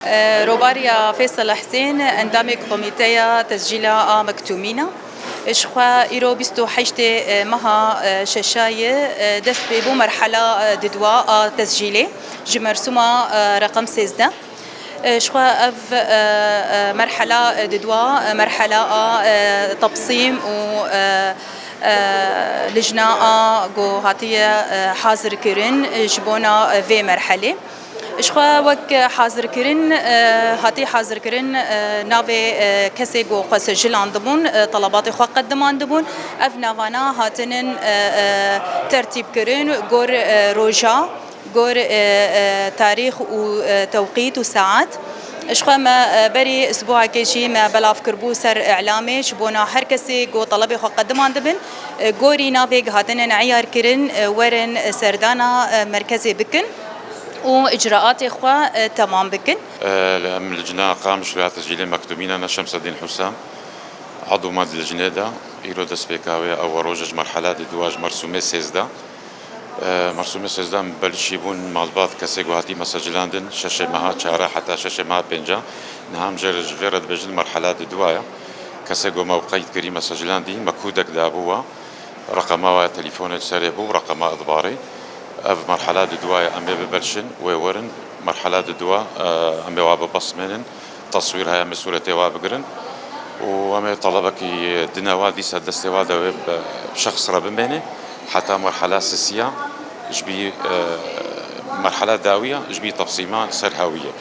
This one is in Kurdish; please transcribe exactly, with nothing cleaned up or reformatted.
Robariya Feysel Husên, endamê Komîteya Tescîla a Mektûmîna. Ji xwe îro bîst û heştê meha şeşayê dest pê bû merhela didwa a tescîlê ji mersûma reqem sêzdeh. Ji xwe ev merhela didwa merhela a tepsîm û lijna a ku hatiye hazirkirin ji bona vê merhelê. Ji xwe wek hazirkirin, e, hatî hazirkirin, e, navê, e, kesê ku xwe sejilandibûn, e, telebatê xwe qedimandibûn. Ev navana hatinin, e, e, tertîb kirin gor, e, roja, gor, e, e, tarîx û, e, tewqît û saet. Ji xwe me, e, berî isbuhekê jî me belav kiribû ser îlamê ji bona her kesê ku telebê xwe qedimandibin, e, gorî navê hatinin eyar kirin, e, werin, e, serdana, e, merkezê bikin û icraatê xwe, e, temam bikin. Li em licna Qamiş ya tescîlê Mektûmîna ne Şemsedîn Husam, edû me di licnê de, îro destpêka wê ew e, roja ji merhela di dua ji mersûmê sêzdeh. Mersûmê sêzdeh em belişî bûn malbat kesê ku hatî mesecilandin, şeşê meha çara heta şeşê meha pênca. Niha em jê re ji vê re dibêjin merhela di dua ye. Kesê ku me ew qeyd kirî mesecilandî, me kûdek dabû we. Reqema we ya telîfonê li serê bû, reqema îdbarê. Ev merhela di dua ye, em ê bibelşin, wê werin. Merhela di dua, e, em ê wa bibesmênin, teswîr heye, em ê sûretê wa bigirin. Û em ê telebekî dine wa dîsa destê wa de wê bi, bi şexs re bimêne. Heta merhela sisiya ji bî, e, merhela dawiya ji bî tepsîma ser hewiyê.